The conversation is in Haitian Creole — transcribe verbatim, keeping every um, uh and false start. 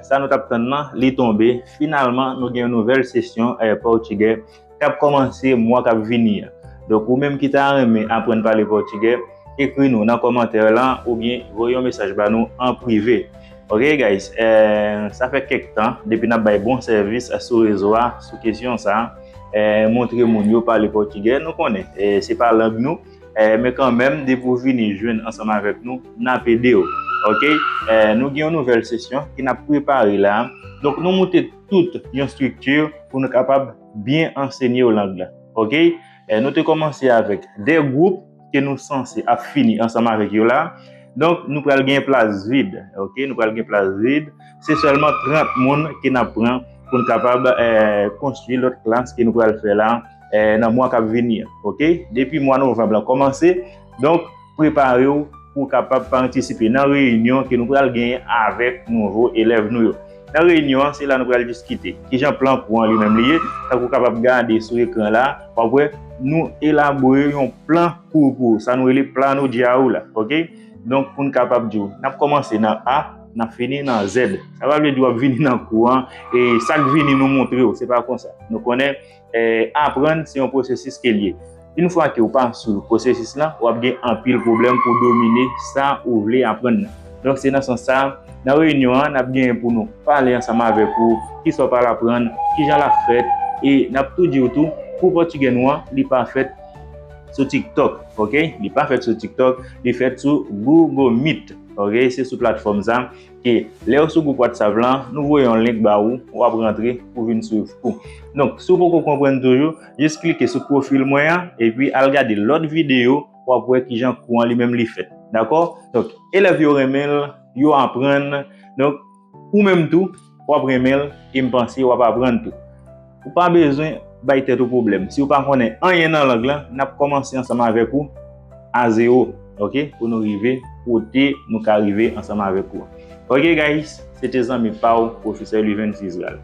Sa nou t ap tann nan, li tonbe. Finalman, nou gen yon nouvèl sesyon, eh, pòtigè k ap kòmanse mwa k ap vini an. Donk, ou menm ki ta renmen aprann pale pòtigè, ekri nou nan kòmantè lan oubyen voye yon mesaj ba nou an prive. Ok, guys, eh, sa fè kèk tan depi n ap bay bon sèvis sou rezo a, sou kesyon sa a. Eh, montre moun yo pale pòtigè, nou konnen, eh, se pa lang nou, eh, men kanmenm, depi w vini jwenn ansanm avèk nou, n ap ede w. Ok? Eh, nou gen yon nouvèl sesyon ke n ap prepare la. Donk, nou moute tout yon estrikti pou nou kapab byen ansenye w lang lan. Ok? Eh, nou te kòmanse avèk de gwoup ke nou sanse ap fini ansanm avèk yo la. Donk, nou pral gen plas vid. Ok? Nou pral gen plas vid. Se sèlman trant moun ke n ap pran pou n kapab, eh, konstwi lòt klas ke nou pral fè la, eh, nan mwa k ap vini an. Ok? Depi mwa novanm lan kòmanse, donk, prepare w pou w kapab patisipe nan reyinyon ke nou pral genyen avèk nouvo elèv nou yo. Nan reyinyon an, se la nou pral diskite kijan plan kou an li menm li ye. Tankou w kapab gade sou ekran la, w ap wè nou elabore yon plan kou pou ou. Sa nou rele plano de aula, ok? Donk, pou n kapab di w, n ap kòmanse nan A, n ap fini nan Z. Sa pa vle di w ap vini nan kou an, e sa k vini nou montre w, se pa konsa. Nou konnen, eh, aprann se yon pwosesis ke l ye. Yon fwa ke w pa sou pwosesis lan, w ap gen anpil pwoblèm pou w domine sa ou vle aprann nan. Donk, se nan sans sa, nan reyinyon an, n ap genyen pou nou pale ansanm avèk ou, kisa w pral aprann, kijan l ap fèt, e n ap tou di w tou, kou pòtigè nou an, li pa fèt sou TikTok, ok? Li pa fèt sou TikTok, li fèt sou Google Meet, ok? Se sou platfòm sa ke lè w sou gwoup WhatsApp lan, nou voye yon link ba ou, w ap rantre pou vin swiv kou. Donk, si w poko konprann toujou, jis klike sou pwofil mwen an, epi al gade lòt videyo, w ap wè kijan kou an li menm li fèt. Dakò? Donk, elèv yo renmen l, yo aprann. Donk, ou menm tou, w ap renmen l, e m panse w ap aprann tou. Ou pa bezwen bay tèt ou pwoblèm. Si w pa konnen anyen nan lang lan, n ap kòmanse ansanm avèk ou a zewo, ok? Pou nou rive kote nou ka rive ansanm avèk ou. Ok, guys, se te zanmi pa w, Pwofesè Livens Israel.